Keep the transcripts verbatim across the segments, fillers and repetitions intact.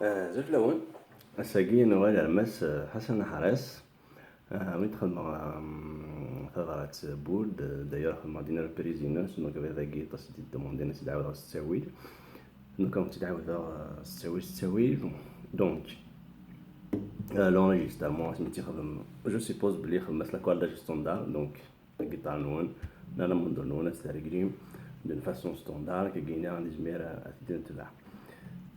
Azul fell-awen. Ass-agi nuɣal ar Mass, eh, Ḥasan Aḥris. Ah, mi d-xedmeɣ, ah, tabrat Bold, eh, d'ailleurs xedmeɣ-d une reprise-ines, donc bɣiɣ dagi aṭas i d-demandin ad tt-id-ɛawdeɣ s ttawil. Donc ad tt-id-ɛawdeɣ, eh, s ttawil, s ttawil. Donc, eh, l'enregistrement, asmi tt-ixdem, je suppose belli ixdem-as l'accordage standard, donc la guitare-nwen, neɣ l'amendeur-nwen, ad tt-treglim d'une façon standard, kagina nezmer ad t-id-netbeɛ.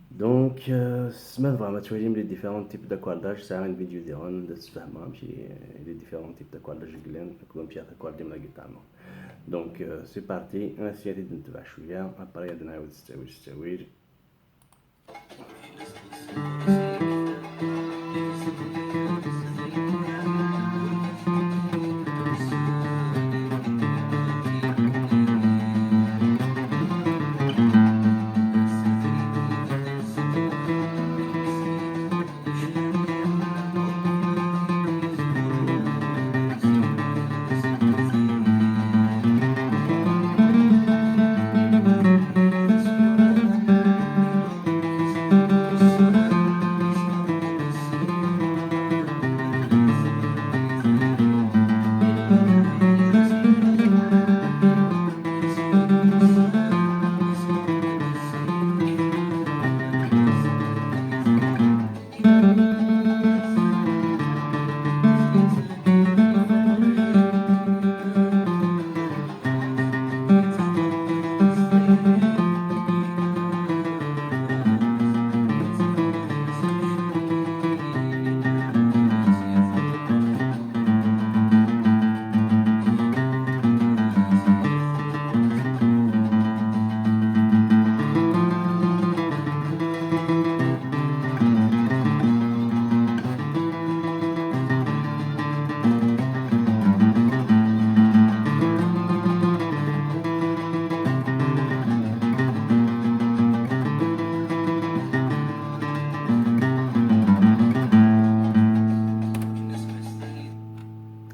Donc, euh, s-, ma tebɣam ad twalim les différents types d'accordage, sɛiɣ une vidéo diɣen, ad tfehmem amek i, les différents types d'accordage i yellan, akked wamek ara taccordem la guitare-nwen. Donc, euh, c'est parti, ad t-id-netbeɛ cwiya, après ad nɛawed s ttawil, s ttawil.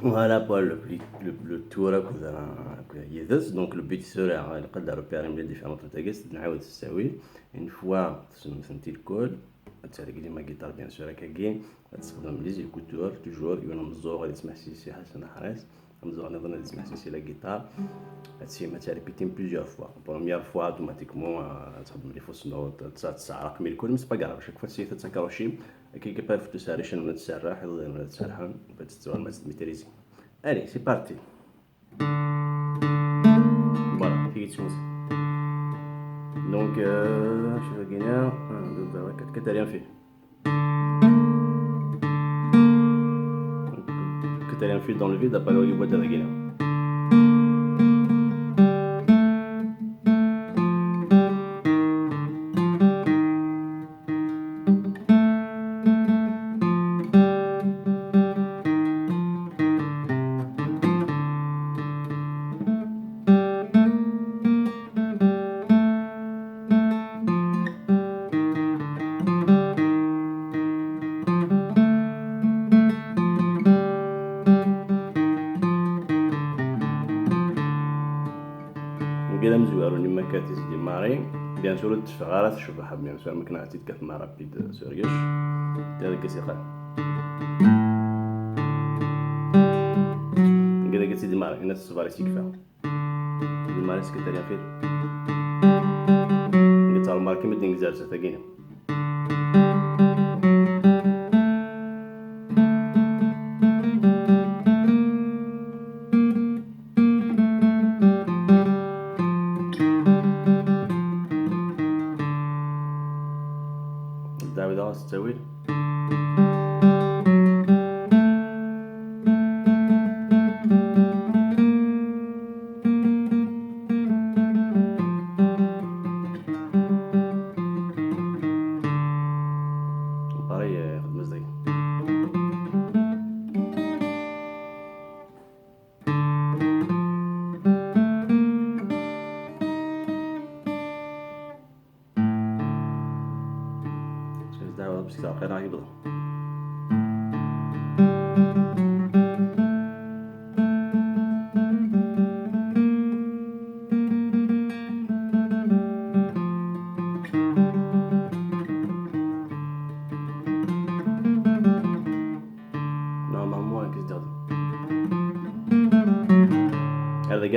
Voilà pour le, le, le tour akked, akked yid-s. Donc le beat sera, ilaq ad repérim les différentes notes-agi, ad nɛawed s ttawil. Une fois tessnem-tent lkul, ad treglim la guitare bien sûr akkagi, ad tessexdmem les écouteurs, toujours yiwen umeẓẓuɣ ad yesmeḥsis i Ḥasan Aḥris, ameẓẓuɣ nniḍen ad yesmeḥsis i la guitare. Ad tessnem ad trépétim plusieurs fois. Première fois, automatiquement, euh, ad txedmem les fausses notes, ad tt-, ad tesseɛraqem lkul, mais c'est pas grave, chaque fois tessnem ad takrocim, akkagi pas foutu serrichen ad tserreḥ, iḍ ad tserrḥem, ad tettwalem ad tt-maîtrisim. Allez, c'est parti. Voilà, tigi tsunt. Donc, euh, je vais gagner un, deux, trois, quatre, quatrième fil. Quatrième fil dans le vide, après le boîte de la guinée. Ngi d amezwaru n Makati Sidi Mari. Bien sûr, ur d-teffeɣ ara tecbeḥ, bien sûr, akken ad tt-id-kafem rapide sur Yuc. Tirga s ixer. Ngi d Sidi Mari, ina s-sbar i s-ikfa. Sidi Mari, secrétaire, ya fil. Ngi d-tɛelmeḍ ar kim id-ngi zerset, agini. David House, ttawil. Pareil, euh, Ahmed Mazday. Parce que c'est un, parce que c'est un frère arrivé.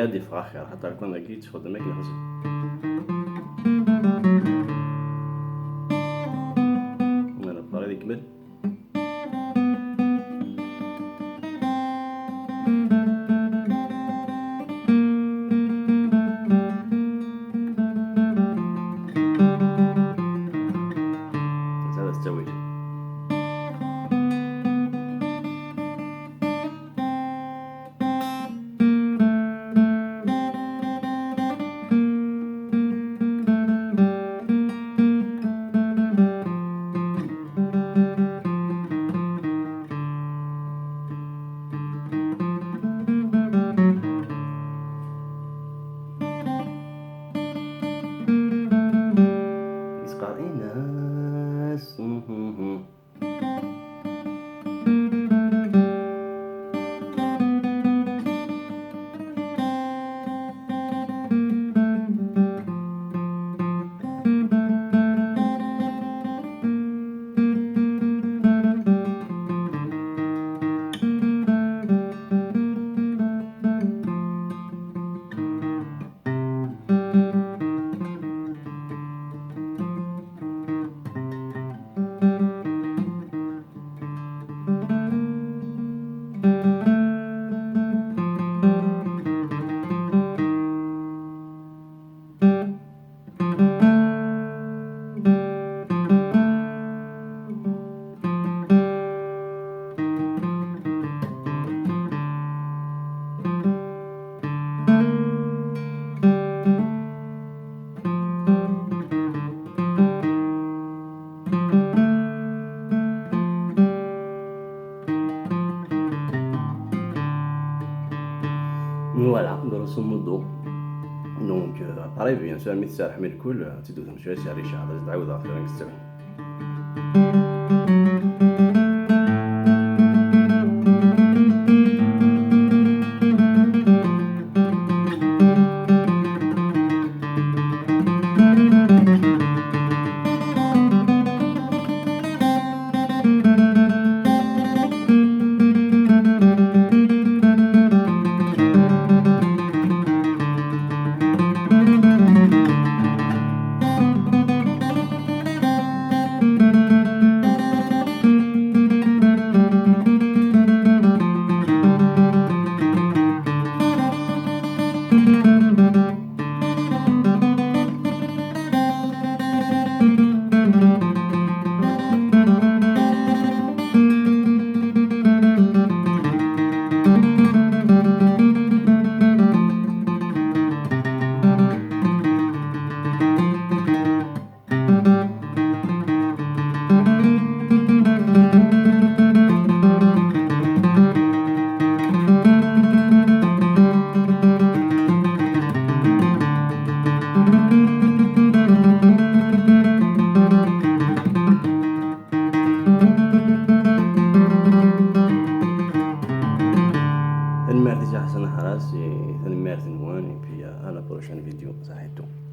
Ad d-iffeɣ axir, xaṭer kan dagi yetteffeɣ-d am akken xas. Mana pareil ikemmel. Mazal ad tettawi. Yesqar inas. Voilà, grosso modo. Donc, euh, pareil, bien sûr, mi tserrḥem lkul, euh, ad tt-id-tewtem cwiya s rrica, ad as-d-ɛiwdeɣ tura nekk ttawin. Tanemmirt i Si Ḥsen Aḥras, i tanemmirt-nwen, et puis, euh, à la prochaine vidéo. Saḥitu.